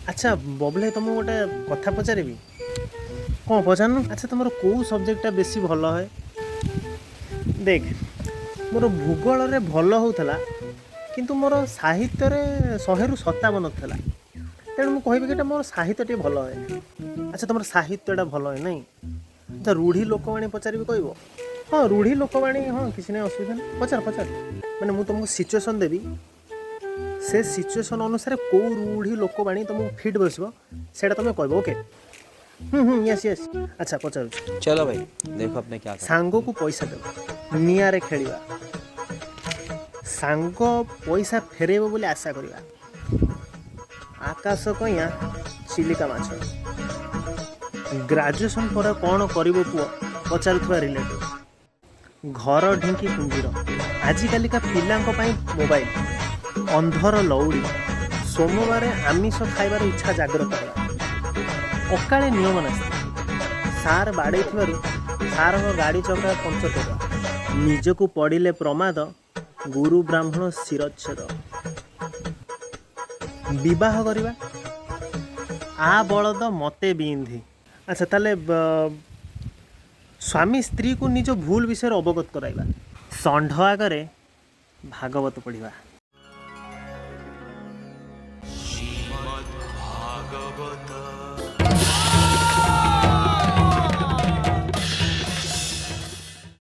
ଆଚ୍ଛା ବବୁଲ ଭାଇ, ତମକୁ ଗୋଟେ କଥା ପଚାରିବି। କ'ଣ ପଚାରୁନ। ଆଚ୍ଛା, ତମର କେଉଁ ସବଜେକ୍ଟଟା ବେଶୀ ଭଲ ହୁଏ? ଦେଖ, ମୋର ଭୂଗୋଳରେ ଭଲ ହେଉଥିଲା, କିନ୍ତୁ ମୋର ସାହିତ୍ୟରେ 100ରୁ 57 ଥିଲା। ତେଣୁ ମୁଁ କହିବି କି ଏଇଟା ମୋର ସାହିତ୍ୟ ଟିକେ ଭଲ ହୁଏ। ଆଚ୍ଛା, ତମର ସାହିତ୍ୟଟା ଭଲ ହୁଏ ନାଇଁ? ଆଚ୍ଛା, ରୂଢ଼ି ଲୋକବାଣୀ ପଚାରିବି, କହିବ? ହଁ, ରୂଢ଼ି ଲୋକବାଣୀ, ହଁ, କିଛି ନାହିଁ, ଅସୁବିଧା ନାହିଁ, ପଚାର ପଚାର। ମାନେ ମୁଁ ତୁମକୁ ସିଚୁଏସନ୍ ଦେବି, ସେ ସିଚୁଏସନ୍ ଅନୁସାରେ କେଉଁ ରୂଢ଼ି ଲୋକବାଣୀ ତୁମକୁ ଫିଟ୍ ବସିବ, ସେଇଟା ତୁମେ କହିବ। ଓକେ? ହୁଁ, ୟେସ୍ ୟେସ୍। ଆଚ୍ଛା, ପଚାରୁଛି। चलो भाई, देखो अब मैं क्या कर ସାଙ୍ଗକୁ ପଇସା ଦେବ, ନିଆଁରେ ଖେଳିବା, ସାଙ୍ଗ ପଇସା ଫେରେଇବ ବୋଲି ଆଶା କରିବା, ଆକାଶ କଇଁଆ, ଚିଲିକା ମାଛ, ଗ୍ରାଜୁଏସନ୍ ପରେ କ'ଣ କରିବ ପୁଅ ପଚାରୁଥିବା ରିଲେଟିଭ୍, ଘର ଢିଙ୍କି କୁମ୍ଭୀର, ଆଜିକାଲିକା ପିଲାଙ୍କ ପାଇଁ ମୋବାଇଲ, ଅନ୍ଧର ଲଉଡ଼ି, ସୋମବାର ଆମିଷ ଖାଇବାର ଇଚ୍ଛା ଜାଗ୍ରତ ହେବା, ଅକାଳେ ନିୟମ ନାସ୍ତି, ସାର୍ ବାଡ଼େଇଥିବାରୁ ସାରଙ୍କ ଗାଡ଼ି ଚକା ପଞ୍ଚର ଦେବା, ନିଜକୁ ପଡ଼ିଲେ ପ୍ରମାଦ, ଗୁରୁ ବ୍ରାହ୍ମଣ ଶିରଚ୍ଛେଦ, ବିବାହ କରିବା, ଆ ବଳଦ ମତେ ବିନ୍ଧି। ଆଚ୍ଛା, ତାହେଲେ ସ୍ୱାମୀ ସ୍ତ୍ରୀକୁ ନିଜ ଭୁଲ ବିଷୟରେ ଅବଗତ କରାଇବା, ଷଣ୍ଢ ଆଗରେ ଭାଗବତ ପଢ଼ିବା। Shrimad Bhagavata.